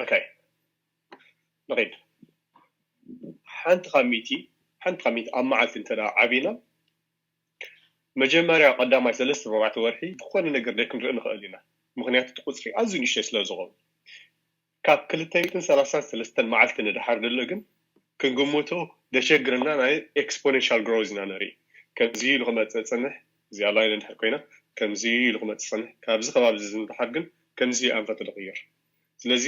okay ንኸይድ ሓንቲ ካብ ሚእቲ ሓንቲ ካብ ሚእቲ ኣብ መዓልቲ እንተ ደኣ ዓቢና መጀመርያ ቀዳማይ ሰለስተ ኣርባዕተ ወርሒ ዝኾነ ነገር ደይ ክንርኢ ንኽእል ኢና። ምኽንያቱ እቲ ቁጽሪ ኣዝዩ ንእሽተይ ስለ ዝኸውን። ካብ ክልተ ሚእትን ሰላሳን ሰለስተን መዓልቲ ንደሓር ዘሎ ግን ክንግምቶ ደሸግረና ናይ exponential growth ኢና ንርኢ። ከምዚ ኢሉ ክመጽእ ዝጸንሕ እዚኣ ላይን እንድሕር ኮይና ከምዚ ኢሉ ክመጽእ ዝጸንሕ ካብዚ ከባቢ እዚ ንደሓር ግን ከምዚ ኣንፈት ዝቕይር። ስለዚ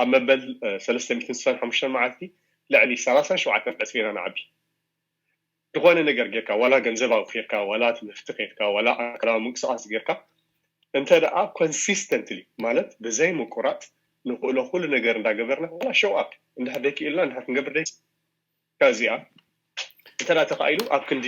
ኣብ መበል ሰለስተ ሚእትን ስሳን ሓሙሽተን መዓልቲ ልዕሊ ሰላሳን ሸውዓተን ዕጽፊ ኢና ንዓቢ። ዝኾነ ነገር ጌርካ ዋላ ገንዘብ ኣውፊርካ ዋላ ትምህርቲ ኬድካ ዋላ ኣካላዊ ምንቅስቃስ ጌርካ እንተ ደኣ consistently ማለት ብዘይ ምቁራፅ ንኽእሎ ኩሉ ነገር እንዳገበርና ዋላ show up እንድሕር ደይክኢልና እንድሕር ክንገብር ደይ እዚኣ እንተ ደኣ ተኻኢሉ ኣብ ክንዲ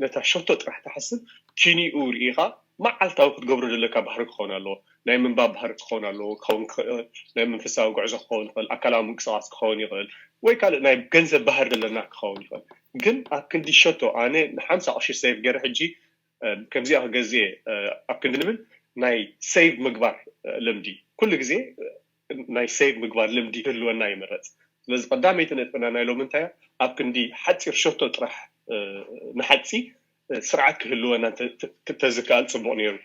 ነታ ሸቶ ጥራሕ ትሓስብ ኪኒኡ ርኢኻ መዓልታዊ ክትገብሮ ዘለካ ባህሪ ክኸውን ኣለዎ ናይ ምንባብ ባህሪ ክኸውን ኣለዎ ክኸውን ክኽእል ናይ መንፈሳዊ ጉዕዞ ክኸውን ይኽእል ኣካላዊ ምንቅስቃስ ክኸውን ይኽእል ወይ ካልእ ናይ ገንዘብ ባህሪ ዘለና ክኸውን ይኽእል ግን ኣብ ክንዲ ሸቶ ኣነ ንሓምሳ ቅርሺ save ገይረ ሕጂ ከምዚኣ ክገዝእ ኣብ ክንዲ ንብል ናይ save ምግባር ልምዲ ኩሉ ግዜ ናይ save ምግባር ልምዲ ክህልወና ይምረፅ ስለዚ ቀዳመይቲ ነጥብና ናይ ሎሚ እንታይ ኣብ ክንዲ ሓፂር ሸቶ ጥራሕ ንሓፂ ስርዓት ክህልወና ተዝከኣል ፅቡቅ ነይሩ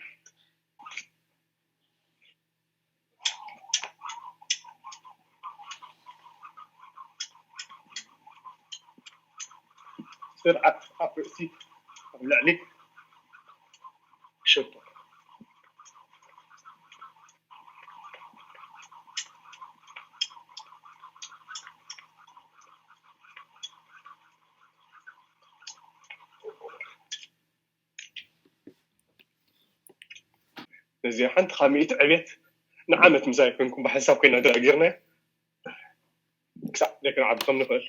ስርዓት ኣብ ርእሲ ኣብ ልዕሊ ሸቶ እዚኣ ሓንቲ ካብ ሚእቲ ዕቤት ንዓመት ምሳይ ኮንኩም ብሓንሳብ ኮይና ድራጊርና ክሳዕ ደክንዓቢ ከም ንኽእል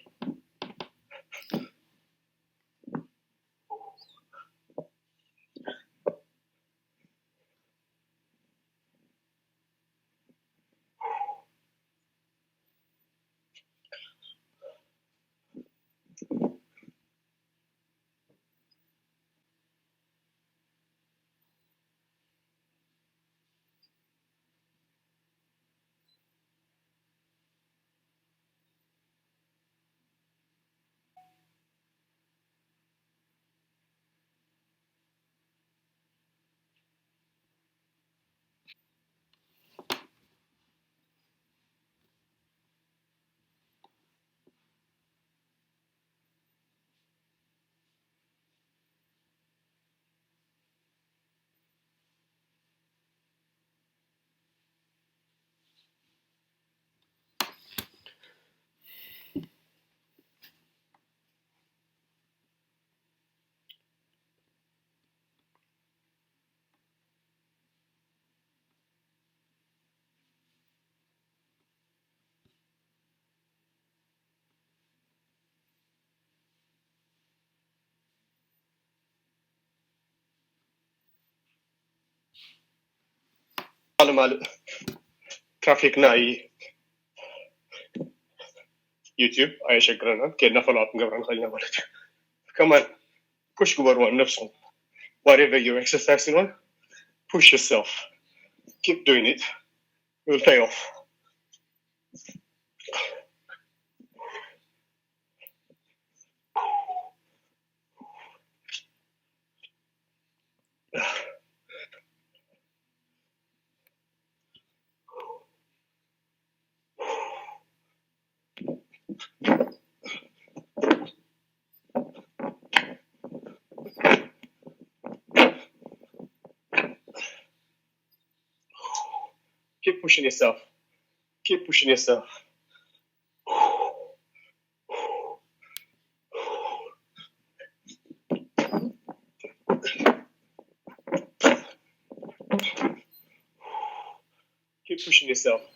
ካልእ ማልእ ትራፊክ ናይ ዩቲዩብ ኣየሸግረናን ኬድና ፎሎኣፕ ክንገብራ ንኽእል ኢና ማለት እዩ ከማን push ግበርዋ ነብስኹም whatever you exercise on push yourself keep doing it it will pay off Keep pushing yourself. Keep pushing yourself. Keep pushing yourself.